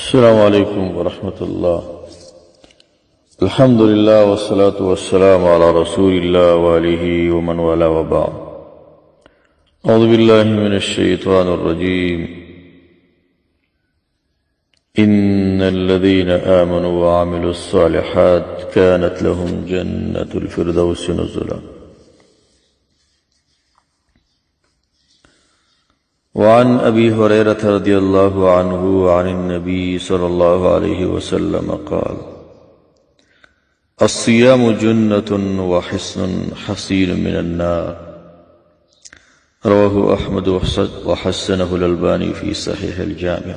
السلام عليكم ورحمة الله. الحمد لله والصلاة والسلام على رسول الله وآله ومن والاه وبعد. أعوذ بالله من الشيطان الرجيم. إن الذين آمنوا وعملوا الصالحات كانت لهم جنة الفردوس نزلا. وعن أبي هريرة رضي الله عنه عن النبي صلى الله عليه وسلم قال: الصيام جنة وحصن حصين من النار. رواه أحمد وحسنه الألباني في صحيح الجامع.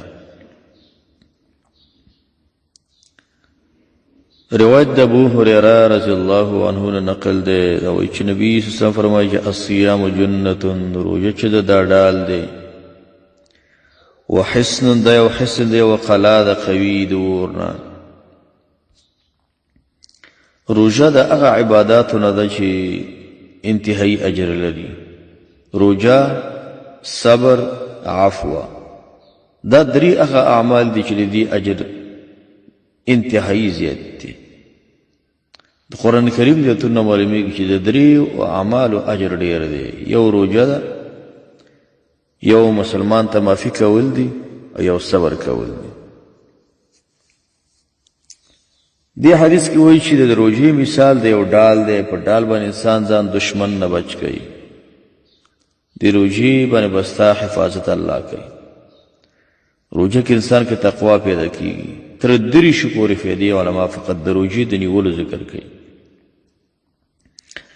روایت د ابو هريره رضی الله عنه نه نقل دی، دا وایي چې نبی صلی الله علیه وسلم فرمایي چې الصيام جنة، روژه چې ده دا ډال دی، وحصن دا یو حصن دی، وقلا د قوي د اور نه. روژه د هغه عباداتو نه ده چې انتهایی اجر لري. روژه، صبر، عفو، دا درې هغه اعمال دي چې د دې اجر انتهایی زیات دی. د قرآن کریم د آیتونو معلومیږي چې د دریو اعمالو اجر ډیر دی. یو روژه ده، یو مسلمان ته معافي کول دي، او یو صبر کول دي. دې حدیث کې وایي چې د روژې مثال د یو ډال دی، په ډال باندې انسان ځان دشمن نه بچ کوي. د روژې باندې به ستا حفاظت الله کوي. روژه کې انسان کې تقوا پیدا کیږي. تر 3 پورې فایدې علما فقط د روژې د نیولو ذکر کوي: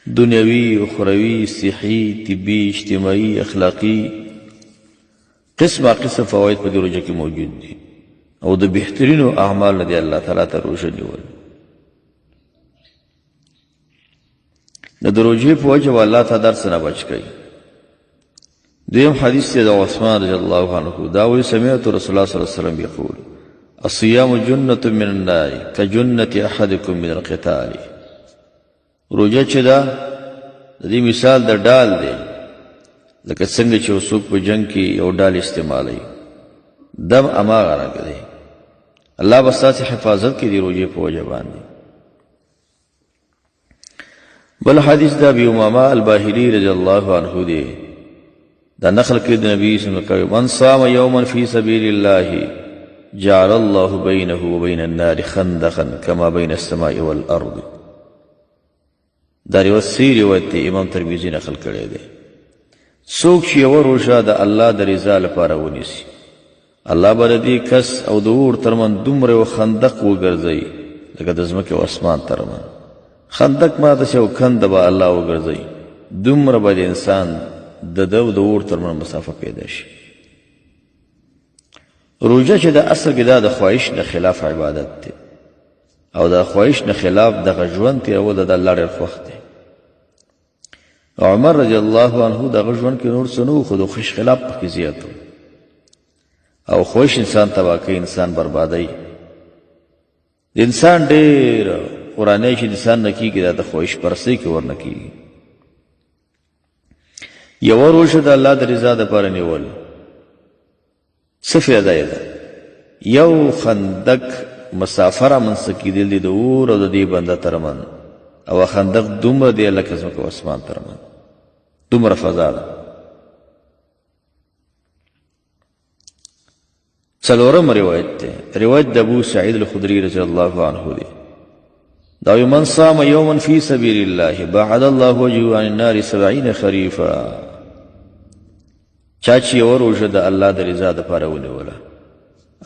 دنیوي، اخروي، صحي، طبي، اجتماعي، اخلاقي، قسمه قسم فواید په دې روژه کې موجود دي. او د بهترینو اعمال نه دی الله تعالی ته روژه نیول. د روژې په وجه به الله تعالی درس نه بچ کوي. دویم حدیث دی د عثمان رضی الله عنه، دا وایي: سمعت رسول الله صلی الله علیه وسلم یقول: الصيام جنة من النار كجنة أحدكم من القتال. روژه چې ده د دې مثال د ډال دی، لکه څنګه چې یو څوک په جنګ کې یو ډال استعمالوي، دم هماغه رنګ دی. الله به ستاسې حفاظت کوي د روژې په وجه باندې. بل حدیث د ابي امامه الباهلي رضی الله عنه دی، دا نقل کړی د نبی صلی الله علیه وسلم: من صام یوما فی سبیل الله جعل الله بینه وبین النار خندقا کما بین السماء والارض. دا روایت صحیح روایت دی، امام ترمذي نقل کړی دی. څوک چې یوه روژه د الله د رضا لپاره ونیسي، الله به د دې کس او د اور ترمن دومره یو خندق وګرځوي لکه د ځمکې او اسمان ترمن. خندق ما داسې یو کنده به الله وګرځوي، دومره به د انسان د ده او د اور ترمن مسافه پیدا شي. روژه چې د اصل کې دا د خواهش نه خلاف عبادت دی، او د خواهش نه خلاف دغه ژوند تېرول د الله ډېر خوښ دی. عمر رضی الله عنه دغه ژوند کې نور څه نه وو، خو د خواهش خلاف پکې زیات و، او خواهش انسان تباه کوي، انسان بربادوي. د انسان ډېر قرانۍ چې انسان نه کېږي، دا د خواهش پرستۍ کې ورنه کېږي. یوه روژه د الله د رضا دپاره نیول څه فایده یې ده؟ یو خندق مسافه رامنځته کېدل دي د اور او د دې بنده ترمن، او خندق دومره دی لکه ځمکه او اسمان ترمن، دومره فضا ده. څلورم روایت دی، روایت د ابو سعید الخدری رضی الله عنه دی. دا وایي: من صام یوما فی سبیل الله بعد الله وجهه عن النار 70 خریفا. چا چې یوه روژه د الله د رضا دپاره ونیوله،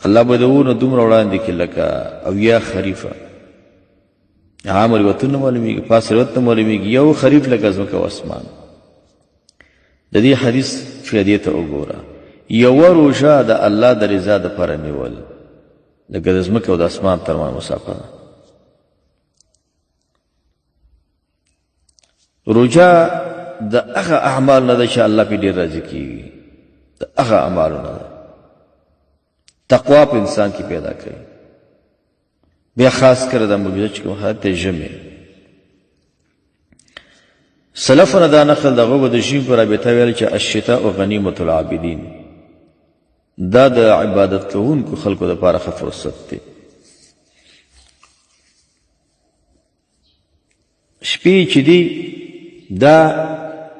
الله به د اور نه دومره وړاندې کړي لکه 70 خریفه. عام روایتونه معلومیږي، پاس روایت نه معلومیږي، یو خریف لکه ځمکه او اسمان. د دې حدیث فایدې ته وګوره: یوه روژه د الله د رضا دپاره نیول لکه د ځمکې او د اسمان ترمنځ مسافه ده. روژه د هغه اعمال نه ده چې الله پرې ډېر راضي کېږي، د هغه اعمالو نه ده. تقوا په انسان کې پیدا کوي. بیا خاص کر دا موجوده چې کوم حالت دی ژمی، سلفونه دا نقل دغه به د ژمي په رابطه ویل چې الشتاء غنیمة العابدین. دا د عبادت کوونکو خلکو لپاره ښه فرصت دی. شپې چې دي دا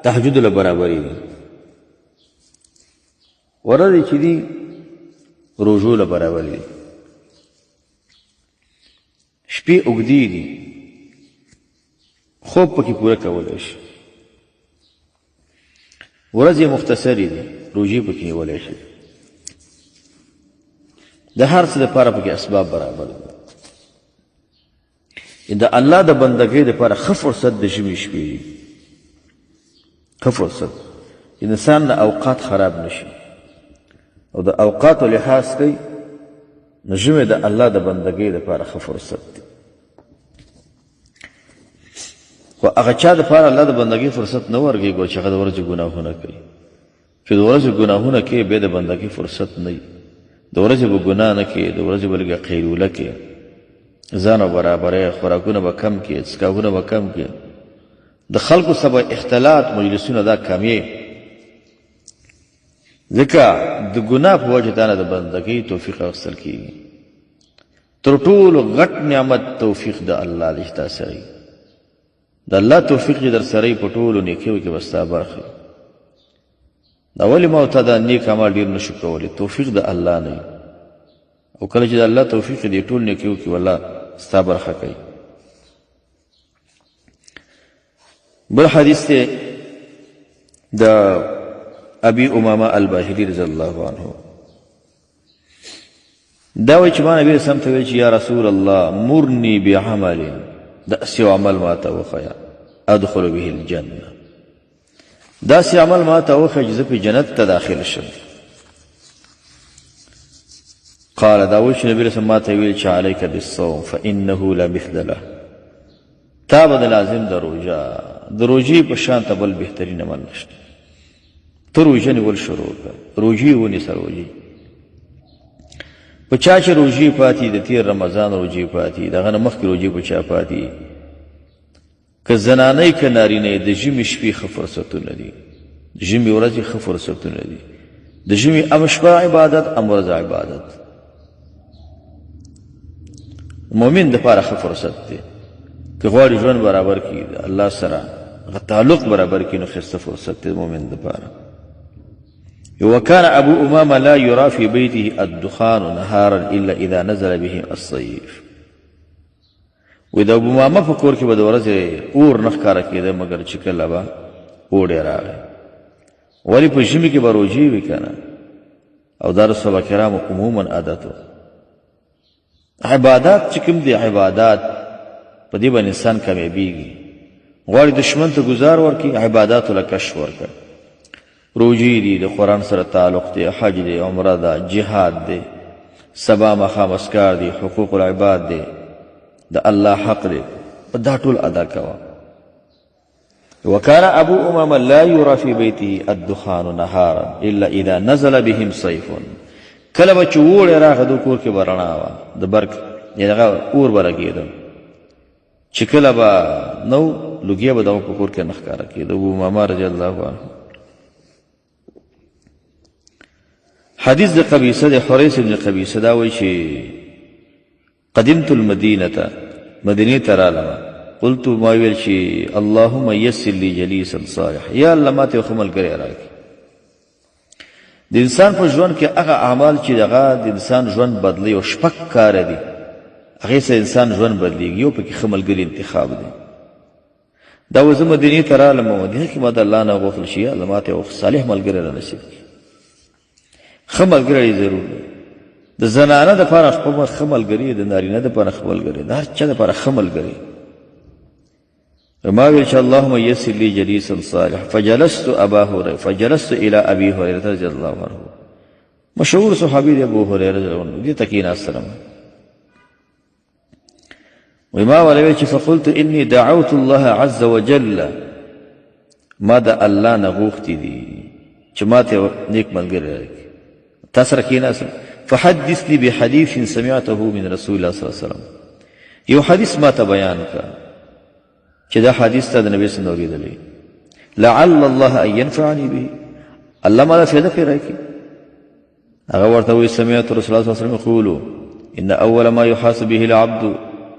تهجد له برابرې دي، ورځې چې دي روژو له برابرې دي. شپې اوږدې دي، خوب پکې پوره کولی شي. ورځې مختصرې دي، روژې پکې نیولی شي. د هر څه لپاره پکې اسباب برابر دي. د الله د بندګۍ لپاره ښه فرصت د ژمي شپې دي، ښه فرصت. انسان نه اوقات خراب نشي او د اوقاتو لحاظ کوي، نو ژمی د الله د بندګۍ لپاره ښه فرصت دی. خو هغه چا دپاره الله د بندګۍ فرصت نه ورکوي ګوره چې هغه د ورځې ګناهونه کوي. چې د ورځې ګناهونه کوي بیا د بندګۍ فرصت نه وي. د ورځې به ګناه نه کوي، د ورځې به لږه قیلوله کوي، ځان به برابروي، خوراکونه به کم کوي، څښاکونه به کم کوي، د خلکو سره به اختلاط مجلسونه دا کموي، ځکه د ګناه په وجه تا نه د بندګۍ توفیق اخیستل کېږي. تر ټولو غټ نعمت توفیق د الله دی چې تا سره وي. د الله توفیق چې در سره وي په ټولو نیکیو کې به ستا برخه وي. دا ولې ما او تا دا نیک عمل ډېر نشو کولی؟ توفیق د الله نه وي، او کله چې د الله توفیق دی ټول نیکیو کې والله ستا برخه کوي. بل حدیث دی د ابي امامه الباهلي رضی الله عنه، دا وایي چې ما نبی رسول ته ویل چې یا رسول الله مرني بعمل، داسې یو عمل ما ته وښیه ادخل به الجنه، داسې عمل ما ته وښیه چې زه په جنت ته داخل شم. قال، دا وایي چې نبی رسول ما ته ویل چې علیک بالصوم فانه لا مثل له، تا به د لازم د روژه د روژې په شان ته بل بهترین عمل نشته. ته روژه نیول شروع کړه، روژې ونیسه. روژې په چا چې روژې پاتې، د تېر رمضان روژې پاتې، دغه نه مخکې روژې په چا پاتې، که زنانه که نارینه، د ژمي شپې ښه فرصتونه دي، د ژمي ورځې ښه فرصتونه دي، د ژمي ام شپه عبادت ام ورځ عبادت مؤمن د پاره ښه فرصت دی. که غواړي ژوند برابر کړي، د الله سره هغه تعلق برابر کړي، نو ښایسته فرصت دی مؤمن د پاره. وكان أبو أمامة لا يرى في بيته الدخان نهارا إلا إذا نزل به الصيف. وې د ابو امامه په کور کې به د ورځې اور نه ښکاره کېده مګر چې کله به اوړی راغی. ولې په ژمي کې به روژې وي که نه، او دا د صحابه کرامو عموما عادت و. عبادات چې کوم دي، عبادات په دې باندې انسان کامیابېږي. غواړي دښمن ته ګزار ورکړي، عباداتو له کش ورکړي. روژې دي، د قرآن سره تعلق دی، حج دی، عمره ده، جهاد دی، سبا ماښام اذکار دي، حقوق العباد دی، د الله حق دی، دا ټول ادا کوه. وكان أبو أمامة لا يرى في بيته الدخان نهارا إلا إذا نزل بهم صيف. کله به چې اوړی راغی د کور کې به رڼا وه، د برق یعنې هغه اور به لګېده، چې کله به نو لوګی به دغه په کور کې نه ښکاره کېده. ابو امامه رضی الله عنه. حدیث د قبیصه د حریث بن قبیصه دا وایي چې قدمت المدینه، مدینې ته رالم، قلت ما ویل چې اللهم یسر لي جلیسا صالح، یا الله ما ته یو ښه ملګری راکړي. د انسان په ژوند کې هغه اعمال چې دغه د انسان ژوند بدلوي او شپږ کاره دي، هغې سره انسان ژوند بدلېږي. یو پکې ښه ملګري انتخاب دی. دا وایي زه مدینې ته رالم او مدینه کې ما د الله نه غوښتل چې یا الله ما ته یو صالح ملګری را نصیب کړي. ښه ملګری ضرور دی. د زنانه دپاره خپل ښه ملګری، د نارینه دپاره ښه ملګری، د هر چا دپاره ښه ملګری. ما ویل چې اللهم یسر لي جلیسا صالح، فجلست ابا هريره، فجلست الى ابي هريره رضی الله عنه، مشهور صحابي دی ابو هريره رضی الله عنه، دې ته کېناستلم. وما ولا چې فقلت اني دعوت الله عز وجل، ما د الله نه غوښتي دي چې ما ته نیک ملګری راکړي، تا سره کېناستم. فحدثني بحديث سمعته من رسول الله صلی الله علیه وسلم، یو حدیث ما ته بیان کړه چې دا حدیث ته د نبی صلی الله علیه وسلم اورېدلی، لعل الله ان ينفعني به، الله ما له فایده پرې راکړي. هغه ورته وی سمعت رسول الله صلی الله علیه وسلم یقول ان اول ما يحاسب به العبد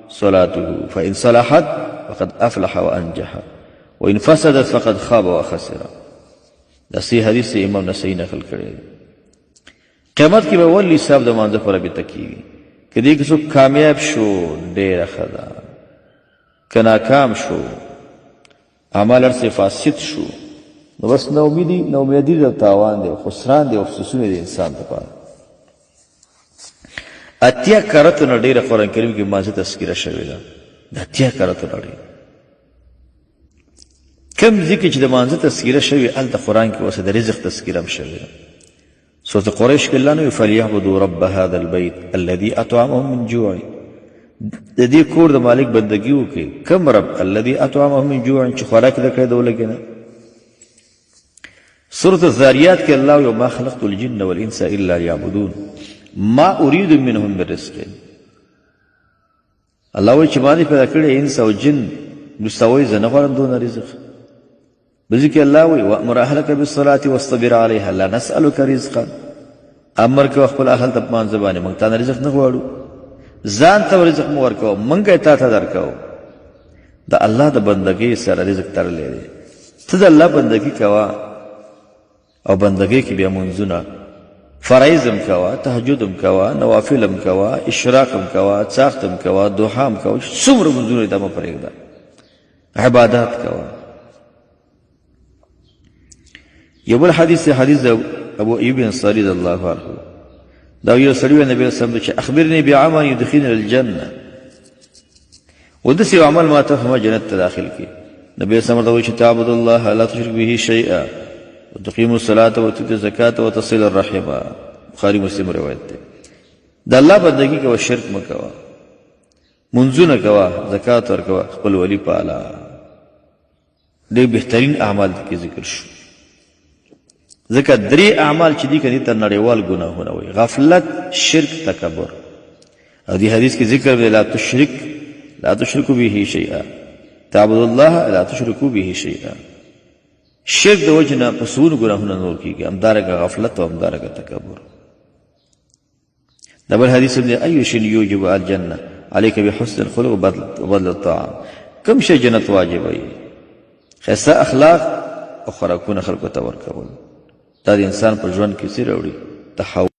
صلاته فإن صلحت فقد افلح وانجح وإن فسدت فقد خاب وخسر. دا صحیح حدیث دی، امام نسائی نقل کړی دی. قیامت کې به ول حساب د مانځه پر رابطه کیږي. که دې کې څوک کامیاب شو ډېره ښه ده، که ناکام شو اعمال هر څه فاسد شو نو بس ناامیدي ناامیدي د تاوان دی، خسران دی، افسوسونه دی انسان لپاره. 80 کرتو نه ډېره قرآن کریم کې مانځه تذکره شوې ده، د 80 کرتو نه ډېره. کوم ځای کې چې د مانځه تذکره شوې هلته قرآن کې اوسه د رزق تذکره هم شوې ده. سورة قریش کې الله نو فلیعبدوا رب هذا البیت الذي اطعمهم من جوع، د دې کور د مالک بندگی وکړي. کوم رب؟ الذي اطعمهم من جوع، چې خوراک یې درکړی د ولږې نه. سورة الذاریات کې الله یو ما خلقت الجن والانس الا ليعبدون ما اريد منهم من رزق. الله وایي چې ما دې پیدا کړی انس او جن، وروسته وایي زه نه غواړم دونه رزق. بل ځای کې الله وایي وامر اهلک بالصلاة واصطبر علیها لا نسألک رزقا. امر کوه خپل اهل ته په لمانځه باندې، موږ تا نه رزق نه غواړو، ځان ته رزق مو ورکوه، موږ یې تا ته درکوو. د الله د بندګۍ سره رزق تړلی دی، ته د الله بندګي کوه او بندګۍ کې بیا منځونه فرایض هم کوه، تهجد هم کوه، نوافل هم کوه، اشراق هم کوه، څاښت هم کوه، دوحا هم کوه، څومره منځونه دا مه پرېږده، عبادات کوه. یو بل حدیث دی، حدیث د ابو ایوب انصاري رضی الله عنه، دا یو سړي ویل نبی رسول الله چې اخبرني بعمل يدخلني الجنه، وداسې یو عمل ما ته ما جنت ته داخل کړي. نبی رسول الله ورته وایي چې تعبد الله لا تشرک به شیئا وتقیم الصلاة وتؤتي الزکاة وتصل الرحم. بخاری مسلم روایت دی. د الله بندگی کوه، شرک مه کوه، منځونه کوه، زکات ورکوه، خپل ولی پاله. ډېر بهترین اعمال کې ذکر شو، ځکه درې اعمال چې دي کني تر نړیوال ګناهونه وي، غفلت، شرک، تکبر. او دې حدیث کې ذکر دی لا تشرک لا تشرکو به شیئا تعبد الله لا تشرکو به شیئا. شرک د وجه نه په سونو ګناهونه نور کېږي، همدارنګه غفلت او همدارنګه تکبر. دا بل حدیث دی ایو شین یوجب الجنه علیک بحسن الخلق وبدل الطعام. کوم شی جنت واجب وي؟ ښایسته اخلاق او خوراکونه خلکو ته ورکول. دا د انسان په ژوند کې څه راوړي؟ تحول.